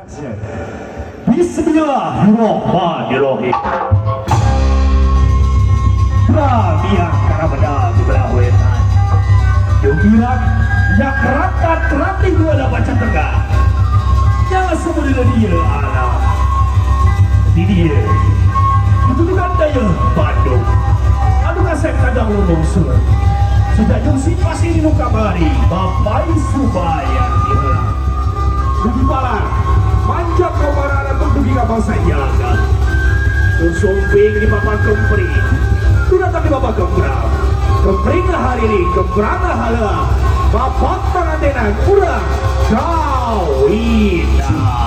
Bismillahirrahmanirrahim. Ramiang karabeda di belah wetan. Yukiran yak rakat rati gua baca tengah. Yang semuanya dia anak. Di dia. Ditutukan daya Bandung. Anu kasep kadang lungsur. Sejak jungsi pasti nu kamari Bapai Subayar diheula. Dugi palar manjat komarana dugi ka bangsa jaga. Sumping di papan kempri. Tu datang di bapak kembrang. Kempring hari ini, kembrang haleuang. Bapak pangantenan urang kawinan.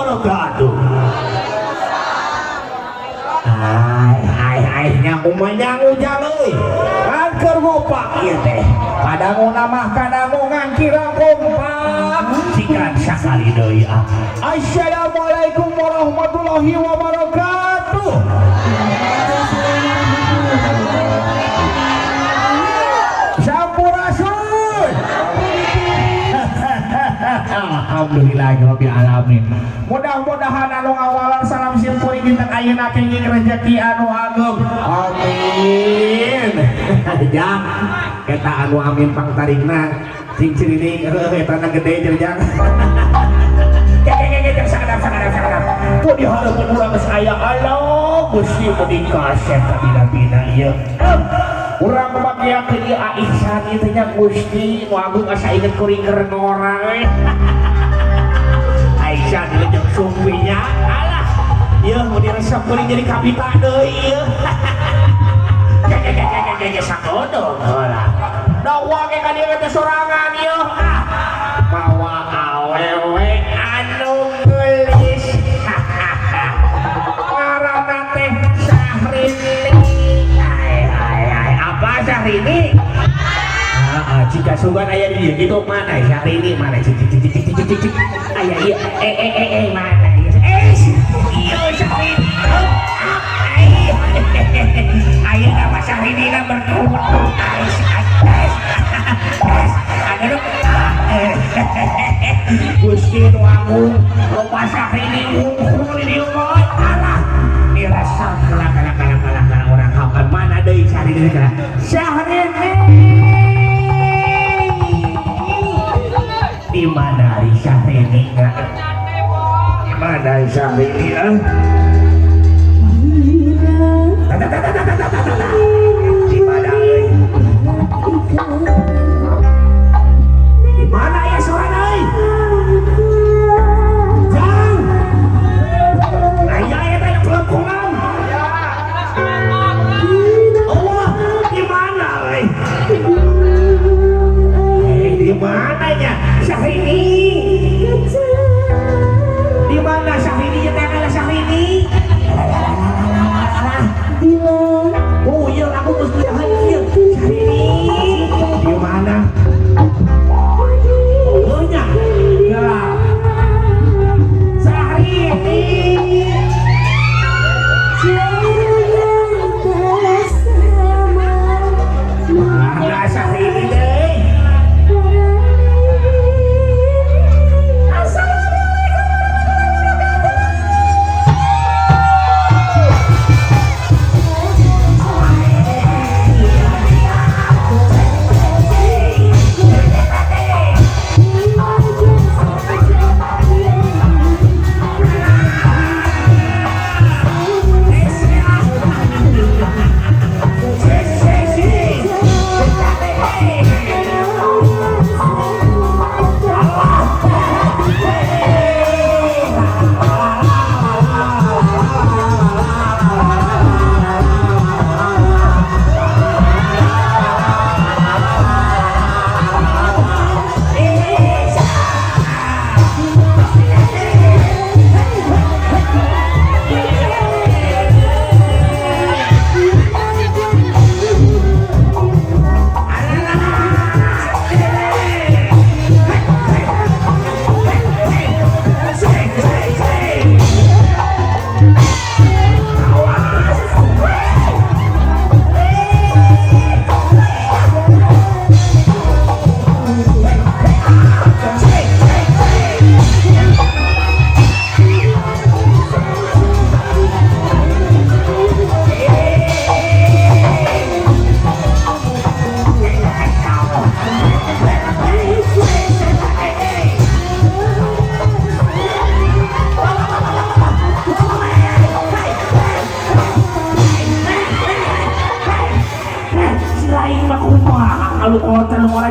wabarakatuh. Ai ai ai nyangu mah nyangu jang euy. Kan keur ngopak ieu teh. Kadangu mah kadangu ngan kirang kompak. Sikat sakali deui ah. Assalamualaikum warahmatullahi wabarakatuh. Sampurasun. Alhamdulillahirabbil alamin. Mudah-mudahan anu ngawalan salam simpuring dinten ayeuna kenging rezeki anu agung. Amin. Jang, eta anu amin pangtarikna cing cirining heueuh eta na gede jeung jang. Gege sakadap sakadap sakadap. Tuh di hareupeun urang geus aya Allah Gusti meni kasep kabina-bina ieu. Urang mabagiakeun ieu Aisyah ieu teh nya Gusti nu agung asa inget kuring keur ngora we. Aisyah dilejeng sumpinya alah ieu mun diresep kuring jadi kabita deui ieu. Gege sakodo heula. Dawa ge ka dieu teh sorangan ieu ah. Mawa awewe anu geulis. Ngaranna teh Syahrini. Ai ai ai apa Syahrini? Heeh, jika sugan aya di dieu kitu mana Syahrini mana cik cik cik cik cik cik cik. Aya ieu eh eh eh eh mana ieu? Eh ieu Syahrini. Aya nama Syahrini na berkerudung. Ais ais ais. Ada dong. Gusti nu agung loba Syahrini wungkul di dieu mah. Alah dirasa kalah kalah kalah kalah kalah orang hakan mana deui Syahrini kalah. Syahrini di mana Syahrini di mana Syahrini ah? Di mana euy? Di mana ya suara euy? Jang. Aya eta yang pelengkungan. Allah, di mana euy? Eh, di mana nya Syahrini? Di mana Syahrini ya teh Syahrini? Oh iya aku mesti jalan ieu. Syahrini. Di mana? Oh nya. Ya. Syahrini. Mana Syahrini deui?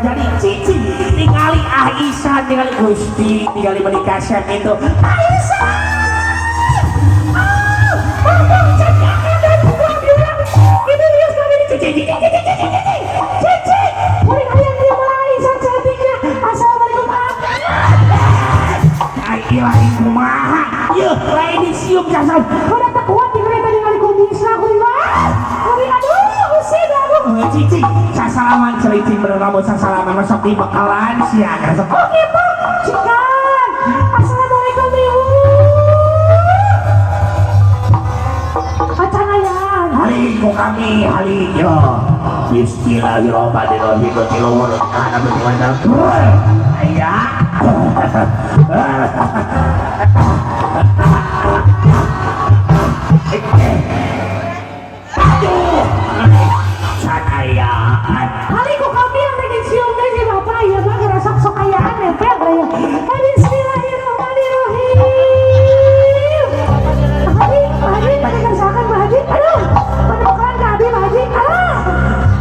Jadi cici tingali Aisyah tingali Gusti tingali menikah kasep itu Aisyah ah cici cici Assalamualaikum. Ai kumaha Ieu lain disium sasam. Udah tak kuat di kereta ningali kondisi aku mah. Aduh, aduh, usin aduh. Cicing, sasalaman cicing bener lamun sasalaman masuk di bekalan sia sok. Oh gitu, cikan. Assalamualaikum ibu. Acan ayaan. Halik ku kami, halik yo. Bismillahirrahmanirrahim. Tiluhur kana bagaimana? Aya. Aduh. Can ayaan. Halik ku kami yang lagi cium teh si bapak ya mah geura sok-sok ayaan nempel ya. Bismillahirrahmanirrahim. Pak Haji, Pak Haji, pada kerjakan Pak Haji. Aduh, pada bakalan ke Abi Pak Haji. Aduh,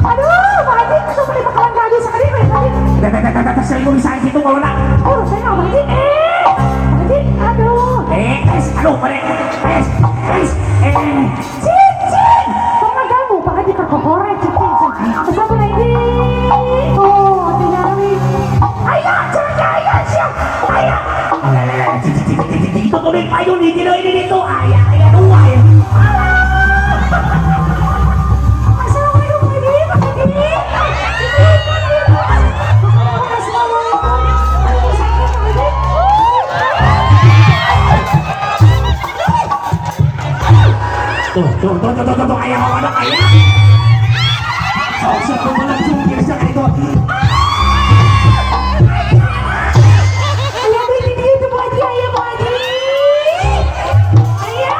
aduh, Pak Haji, aduh pada bakalan ke Abi sekali Pak Haji. Teh seribu bisa gitu kalau nak. Oh, saya nggak Pak Haji. Pak Haji, aduh. Aduh, pada es, es, Cicing, tong ganggu Pak Haji kerkohore cicing. Assalamualaikum. Oh, tinggali. Ayah, cerita ayah, siap, ayah. Alah, cici, cici, cici, itu tuh payung di sini ini itu ayah, ayah dua ya. Assalamualaikum Pak Haji, Pak Haji. Assalamualaikum. Tuh, tuh, tuh, tuh, tuh, tuh, ayah, ayah, ayah. Sok, sok, menang cungkir sekali itu. Ayah di dia tuh Pak Haji, ayah Pak Haji. Ayah.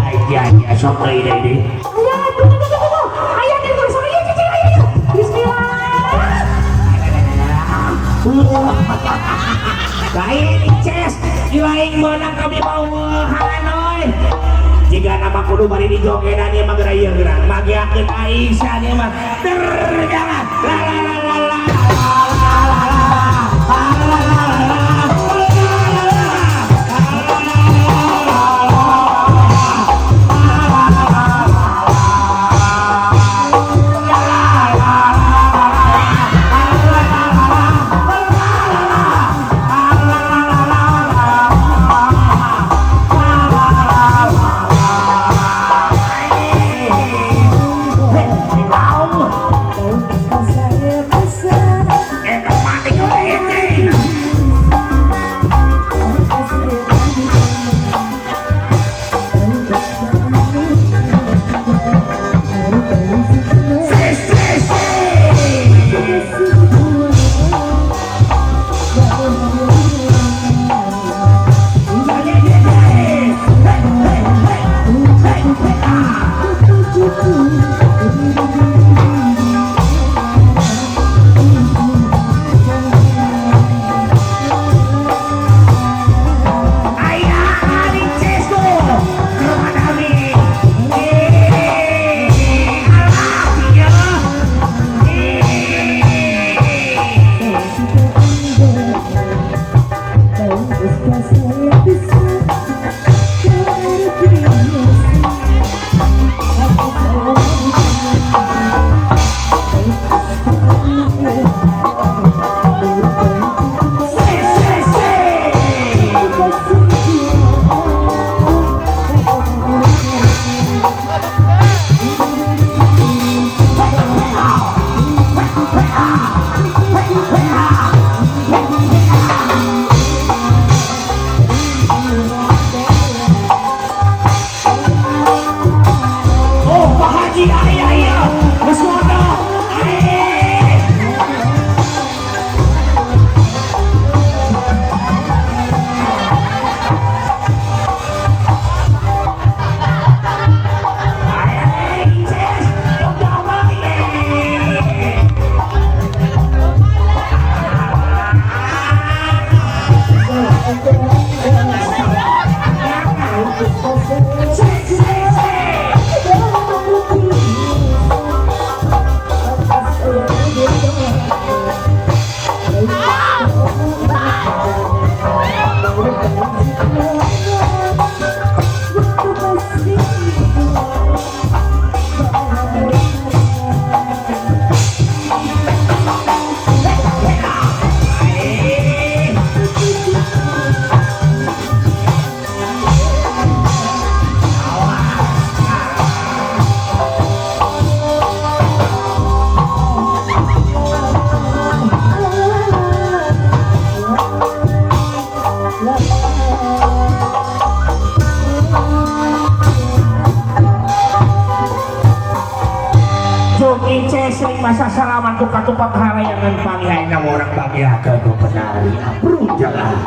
Ayah, ayah, sok ini ini. Ayah, tunggu, tunggu, tunggu. Ayah, tunggu, tunggu, ayah, cici, ayah, ayah. Bismillah. Lain ces, lain menang kami mau halanoy. Jika nama kudu bari dijogedan ieu mah geura ieu geura. Magiakeun Aisyah ieu mah. Terjangan. La la la la la. La la la la. La la la la. Pasasalaman ku katupat harayangan pangihaina orang bagiakeun ku penari aprung jalan.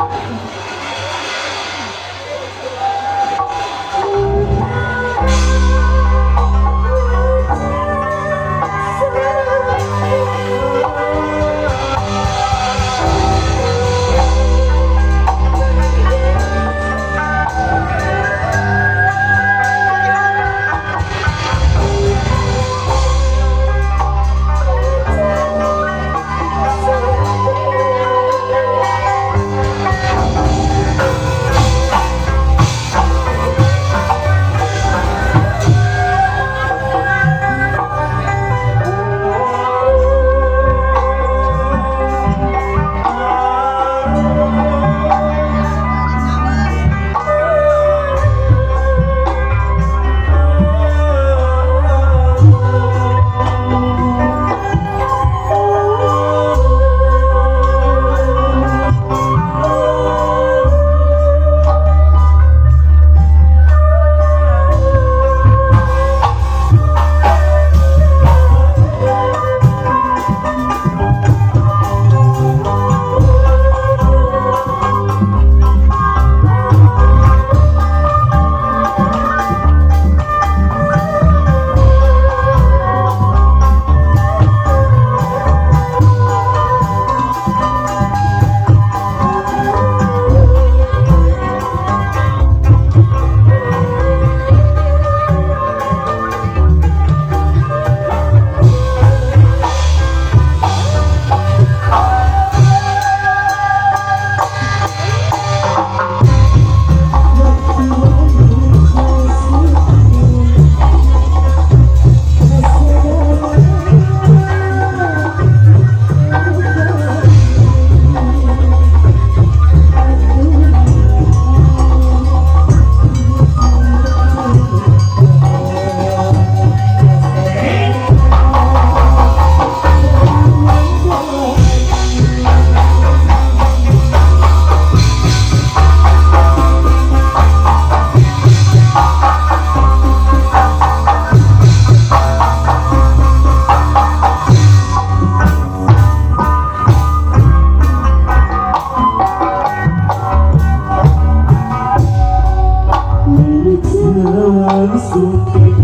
Wilujeng Sumping,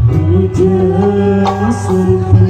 wilujeng Sumping.